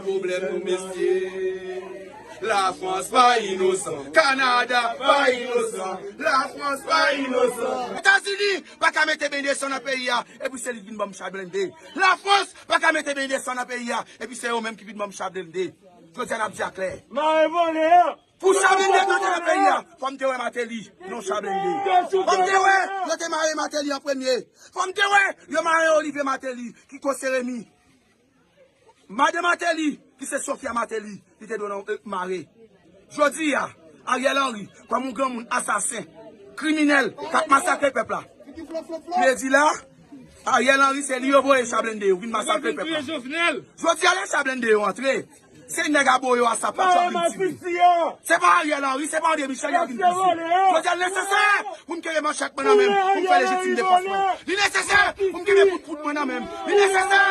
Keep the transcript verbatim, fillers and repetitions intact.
Pwoblèm nou, mesye. Lafrans pa inosan, Kanada pa inosan, Lafrans pa inosan. Etazini pa ka mete bende san nan peyi a, epi se li ki vin ban m cha blende. Lafrans pa ka mete bende san nan peyi a, epi se yo menm ki vin ban m cha blende. Jodi a n ap di a klè. Mare vòlè a! Pou cha blende t antre nan peyi a, fò m te wè Mateli, non cha blende. Fò m te wè, yo te mare Mateli an premye. Fò m te wè, yo mare Olivier Mateli, ki konseye mi. Madan Mateli, ki se Sophia Mateli, li te dwe nan, eh, mare. Jodi a, Ariel Henry, kòm yon granmoun asasen, kriminèl, k ap masakre pèp la. Li di la, Ariel Henry, se li yo voye cha blende yo vin masakre pèp la. Jodi a, lè cha blende yo antre, se nèg abo yo a sa pa t ap vin tire. Se pa Ariel Henry, se pa André Michel y ap vin tire. Jodi a, li nesesè pou m kenbe manchèt mwen nan men m, pou m fè lejitim defans mwen. Li nesesè pou m kenbe pout pout mwen nan men m. Li nesesè